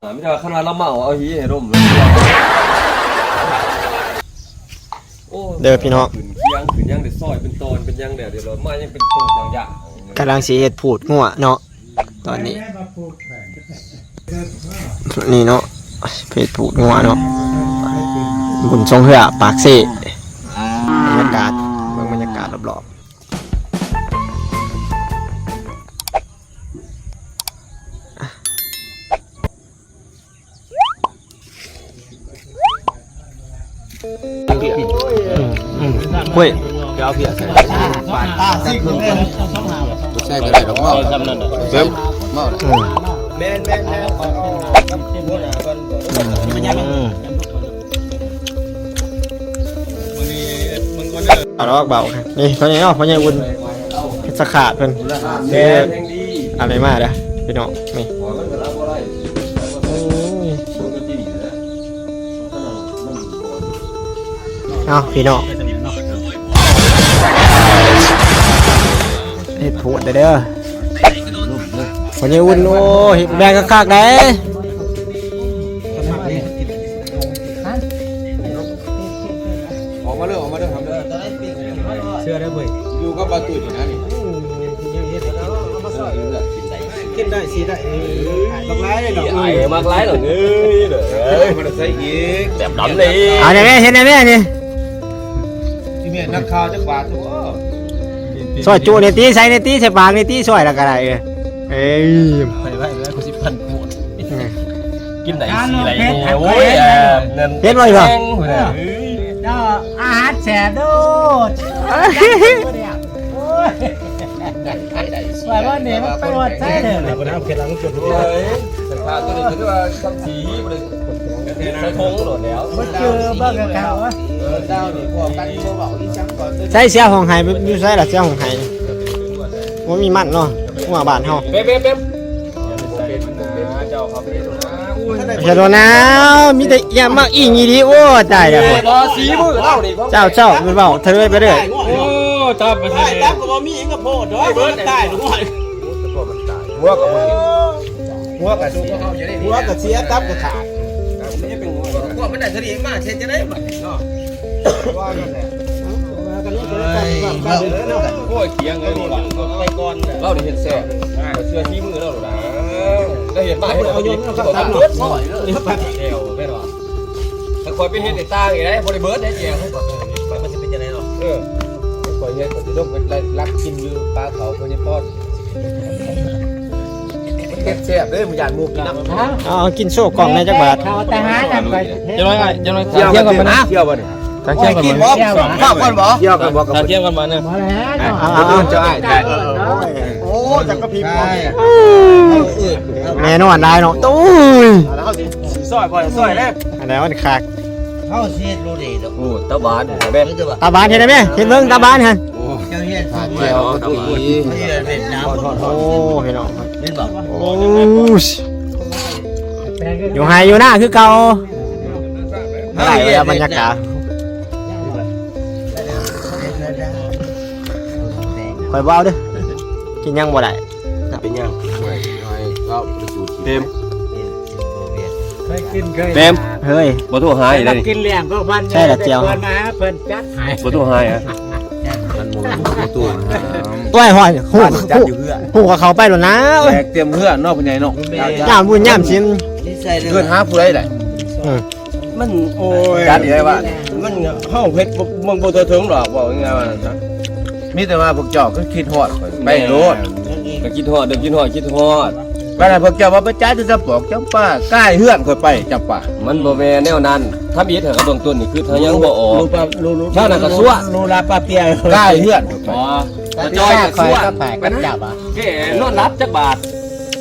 ມີແຕ່ວ່າຄັນວ່າລາວເມົາເອົາຫີໃຫ້ລົມ ໂອ້ ເດີພີ່ນ້ອງ ຂຶ້ນຄຽງຂຶ້ນຫຍັງໄດ້ຊອຍເປັນຕອນເປັນຫຍັງແລ້ວ ດຽວລາວມາຍັງເປັນໂຕບາງຢ່າງ ກຳລັງຊິເຮັດພູດງົວເນາະ ຕອນນີ້ ນີ້ເນາະ ເຮັດພູດງົວເນາະ ບຸນຊ່ວງເຮືອປາກເຊ ບັນຍາກາດ ເບິ່ງບັນຍາກາດລອບໆ. ເຮີ້ຍ ໄປເອົາເພຍໃສ່ ໃສ່ກໍໄດ້ດອກເມົາ ເຕີມເມົາ ແມ່ນໆໆ ອືມ ເອົາດອກເບົາ ນີ້ ເທົ່ານີ້ເນາະ ພໍ່ໃຫຍ່ອຸ່ນ ເຮັດສະຂາດເພິ່ນ ແມ່ນ ເອົາໄດ້ມາເດີ້ພີ່ນ້ອງ ນີ້ ໂອ້ຍ ເອົາພີ່ນ້ອງ ເຮັດໂພດເດີ້ ພໍ່ໃຫຍ່ອຸ່ນ ໂອ້ຍ ເຮັດແບງຄັກໆໄດ໋. ອອກມາເດີ້ ອອກມາເດີ້ ເຊື່ອໄດ້ເວີຍ ຢູ່ກັບປາຕຸ້ຍນີ້ນະນີ້ ກິນໄດ້ຊິໄດ້ ເອີ ໝາກຫຼາຍເນາະ ເອີ ໝາກຫຼາຍເນາະ ເອີ ເອີ ມັນໃສ່ອີກ ແບບດຳເລີຍ ເອົາແດ່ແມ່ ເຮັດແດ່ແມ່ນີ້ ທີ່ແມ່ນນັກຂ່າວຈັກບາດໂຕ ຊອຍຈຸນີ້ຕິ ໃສ່ນີ້ຕິ ໃສ່ປາກນີ້ຕິ ຊອຍລະກໍໄດ້ ເອີ ເອີຍ ໄວ້ໆ ໄວ້ ກູຊິປັ້ນໂຄດ ກິນໄດ້ຊິໄດ້ ໂອ້ຍ ເອີ ເຫັນບໍ່ອີກ ເຈົ້າ ອາຫານແຊບໂດດ ໂອ້ຍ ໄປໄດ້ຊິໄດ້ ວ່ານີ້ມັນໄປຮອດໃສເດີ້ ບໍ່ໄດ້ເອົາເຂດຫຼັງມັນເກີດ ໂອ້ຍ ສະພາບໂຕນີ້ຖືວ່າຊ້ຳສີບໍ່ໄດ້ ໃສ່ຖົງໂລດແລ້ວ ບໍ່ເຈີເບິ່ງກັນເຂົາ ເອີ ເຈົ້ານີ້ພວກກັນບໍ່ເວົ້າອີ່ຫຍັງກ່ອນ ໃສ່ເສື້ອຮ້ອງໄຫ້ ຢູ່ໃສລະເສື້ອຮ້ອງໄຫ້ ບໍ່ມີມັນເນາະ ຫົວບ້ານເຮົາ ເປັມ ເປັມ ເປັມ ເຈົ້າເຂົ້າໄປເຮັດໂດນນາ ເຮັດໂດນນາ ມີແຕ່ອີ່ຫຍັງມາອີ່ຫຍັງດີ ໂອ້ ຕາຍແລ້ວ ບໍ່ສີມືເຮົານີ້ ເຈົ້າ ເຈົ້າ ມັນເວົ້າເທີໄປເລື້ອຍ ໂອ້ ຕາຍ ຕາຍ ຕາຍ ຕາຍ ກໍບໍ່ມີຫຍັງກໍໂພດດອກ ຕາຍ ຫົວກໍບໍ່ມີ ຫົວກະເສຍ ຫົວກະເສຍ ຕັບກະຂາດ ພວກມັນໄດ້ສະດີມາເຮັດຈັ່ງໃດບັດນີ້ເນາະ ວ່ານັ້ນແຫຼະ ໂອ້ຍ ຂຽງເລີຍ ໄປກ່ອນ ລາວໄດ້ເຮັດແຊບ ເຊື່ອສີມືລາວໂລດນະ ລາວເຮັດມາໃຫ້ເຮົາກິນ ແລ້ວແມ່ນວ່າ ຖ້າຂ້ອຍໄປເຮັດໃຫ້ຕ່າງອີກໄດ໋ ບໍ່ໄດ້ເບີດໄດ໋ແຈວ ມັນຊິເປັນຈັ່ງໃດເນາະ ເອີ ຂ້ອຍເຮັດ ຂ້ອຍຊິລົງໄປລັກກິນຢູ່ປ່າເຂົາ ເພິ່ນຍັງປ້ອນ ເຮັດແຊບເດ້ ບໍ່ຢ້ານໝູກິນນຳ ເອົາ ກິນໂຊກ້ອງແດ່ຈັກບາດ ເຂົ້າຕາຫາກັນໄປ ຈັກໜ້ອຍອ້າຍ ຈັກໜ້ອຍ ທ່ຽວກັນໄປນະ ທ່ຽວບັດນີ້ ທ່ຽວກ່ອນບໍ່ ຂ້າວກ່ອນບໍ່ ທ່ຽວກັນບໍ່ ທ່ຽວກ່ອນບໍ່ ເຈົ້າອ້າຍ ເອີ ໂອ້ ຈັກກະພິບ ແນ່ນອນຫຼາຍເນາະ ໂອ້ຍ ຊອຍບໍ່ ຊອຍເດ້ ອັນນັ້ນມັນຄັກ ເຮົາຊິເຮັດໂລເດດອກ ໂອ້ ຕາບານ ຕາບານເຮັດໄດ້ແມ່ ເຮັດເບິ່ງຕາບານຫັ້ນ ໂອ້ ເຈົ້າເຮັດ ແຈ່ວກໍດີ ເຮັດເຫວດນາມ ໂອ້ ພີ່ນ້ອງ ເຫັນບໍ່ ໂອ້ ຢູ່ໄຮ່ຢູ່ນາຄືເກົ່າ ໄດ້ເວລາບັນຍາກາດ ຂ້ອຍບໍ່ເອົາເດີ້ ກິນຫຍັງບໍ່ໄດ້ ເປັນຫຍັງ ເຕັມ ເຄີຍກິນ ເຄີຍ ເຕັມ ເຮີ້ຍ ບໍ່ໂທຫາອີກເດ້ ກິນລ້ຽງພວກເພິ່ນ ໃຊ່ລະ ແຈ່ວ ກ່ອນມາຫາເພິ່ນຈັດໃຫ້ ບໍ່ໂທຫາອີກ ມັນບໍ່ ບໍ່ຕົວະ ໂອ້ຍ ຫ້ອຍ ຮູ້ ຮູ້ກໍເຂົ້າໄປໂລດນາ ແຕກເຕັມເຮືອນເນາະ ພໍ່ໃຫຍ່ເນາະ ຍາມບຸນຍາມສິນ ເອີ້ນຫາຜູ້ໃດໄດ້ ເອີ ມັນ ໂອ້ຍ ຈັດໄດ້ວ່າ ມັນ ເຮົາເຮັດບໍ່ ເບິ່ງບໍ່ທົ່ວເຖິງດອກ ເວົ້າງ່າຍໆວ່ານັ້ນຊະ ມີແຕ່ວ່າພວກເຈົ້າຄືຄິດຮອດຂ້ອຍ ໄປໂລດ ກໍຄິດຮອດເດີ ຄິດຮອດ ຄິດຮອດ ປານນັ້ນພວກເຈົ້າວ່າໄປຈ່າຍແຕ່ຈຳປອກ ຈຳປາ ກາຍເຮືອນຂ້ອຍໄປ ຈຳປາ ມັນບໍ່ແມ່ນແນວນັ້ນ ທຳອິດຫາກະເບື້ອງຕົ້ນນີ້ຄືເຮົາຍັງບໍ່ອອກ ເທົ່ານັ້ນກໍຊົ່ວ ໂລລາປາເປຍ ກາຍເຮືອນຂ້ອຍໄປ ບໍ່ ກະຈອຍກໍຊົ່ວ ຂ້ອຍກໍໄປກັບເຈົ້າບໍ່ ແກນອນຫຼັບຈັກບາດ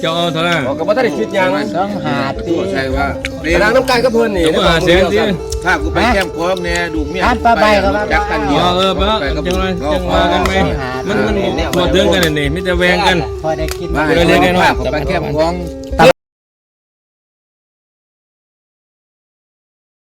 ເຈົ້າເອົາເທົ່າໃດ ຂ້ອຍກໍບໍ່ທັນໄດ້ຄິດຫຍັງ ສອງຫ້າຕີ ໃຊ່ວ່າ ໄປນັ່ງນຳກັນກັບເພິ່ນນີ້ ເຈົ້າກໍຫ້າແສນຕິ ພາກູໄປແຄມຂອງແດ່ ລູກເມຍ ຖາມປາໃບກໍວ່າ ຈັກກັນດຽວ ເອີ ໄປກັບ ຈັ່ງວ່າກັນໃໝ່ ມັນ ມັນບໍ່ເຖິງກັນນີ້ ມີແຕ່ແບ່ງກັນ ພໍໄດ້ກິນ ມາໃຫ້ ໄປແຄມຂອງ